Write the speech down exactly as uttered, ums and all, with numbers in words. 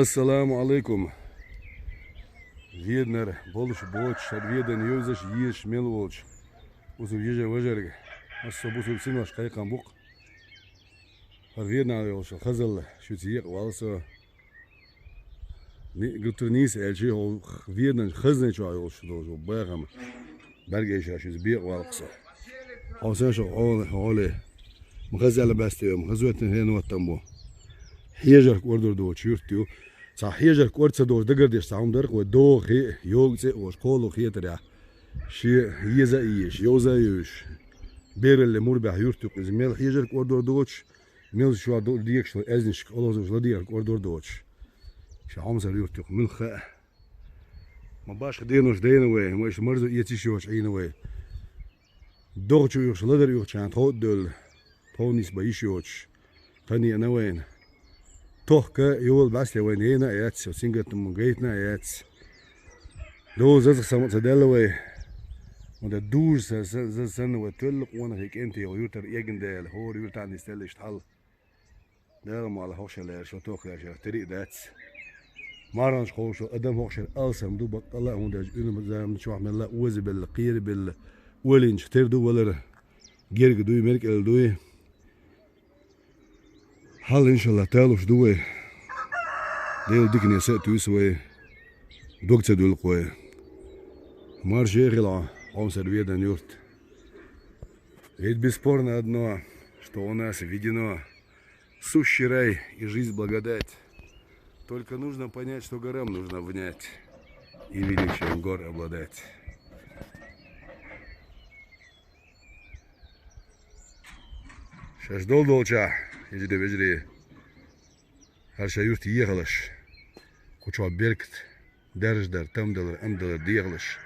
Ассаламу Ӏалайкум. Веданара болуш боцуш, хӀара Ведана йовзаш, езаш мел волчу бусулба йижарий-важарий. Массо а бусулба синош кхайкхам бу-кх. ХӀара Ведана йолуш хазалла шуьца екъа вала со. Ни-, гуттар а нийса аьлча, хӀокху Веданан хазна чохь йолуш долу бахам бӀаьргеша шуьца бекъа вала-кх со. Хьо сан шо гӀоле, гӀоле. Ма хаза аьлла баьсте, ма хаза веттина хенан оттам бу. Хьежарх кӀордор доцу юрт ю. Цхьа хьежарх кӀорд ца доцу дагардеш цхьа хӀума дара-кх вай, догӀа хи, йогу цӀе а волуш, кхолу хетарехь. Шен еза а езаш, йовза а йовзаш. Бералле мур баьхьа юрт ю-кх иза, мел хьежарх кӀордор доцуш, мел чохь ду-, декаш ду эзнашка, олхазарш ладегӀарх кӀордор доцуш. Ша хьомсара юрт ю-кх, муьлхха а. Ма башха денош дайна вай, ма иштта марзо эца йиш йоцуш Ӏийна вай. ДогӀа чу уьйхуш, ладар уьйхучхьана тхов а девлла, тхов нисбан йиш йоцуш, тхан еана вайна. Тохка йола бӀаьсте вайна яйна а яц, сингаттам гайтина а яц. Дола зазах сама ца даьлла вай. ХӀунда дужа са, са, заза санна вай тоьлла къонахий кӀентий юртара эгна дела, хӀора юртахь нисделла иштта хьал. Дала мала хӀокху шен лаьрша, тоххара шарах тери а дац. Марханаш кховшу адам хӀокху шеран алсам ду баккъала а, хӀунда аьлча уьнан заманчохь мелла а озабелла, кхерабелла, олийначух тера ду валар, герга дуй, меркӀалла дуй. Хьал, иншалла, талуш ду вай. Делан дикане са а туьйсу вай. Дог ца дуьллу-кх вай. Марша хила хьо, хьомсара Веданан юрт. Ведь бесспорно одно, что у нас введено сущий рай и жизнь благодать. Только нужно понять, что горам нужно внять и величием гор обладать. Шаьш долу долчохь, йижарий, вежарий, хӀара шайн юрт ехалаш, кху чохь беркат, даржадар, тамдалар, амдалар дехалаш.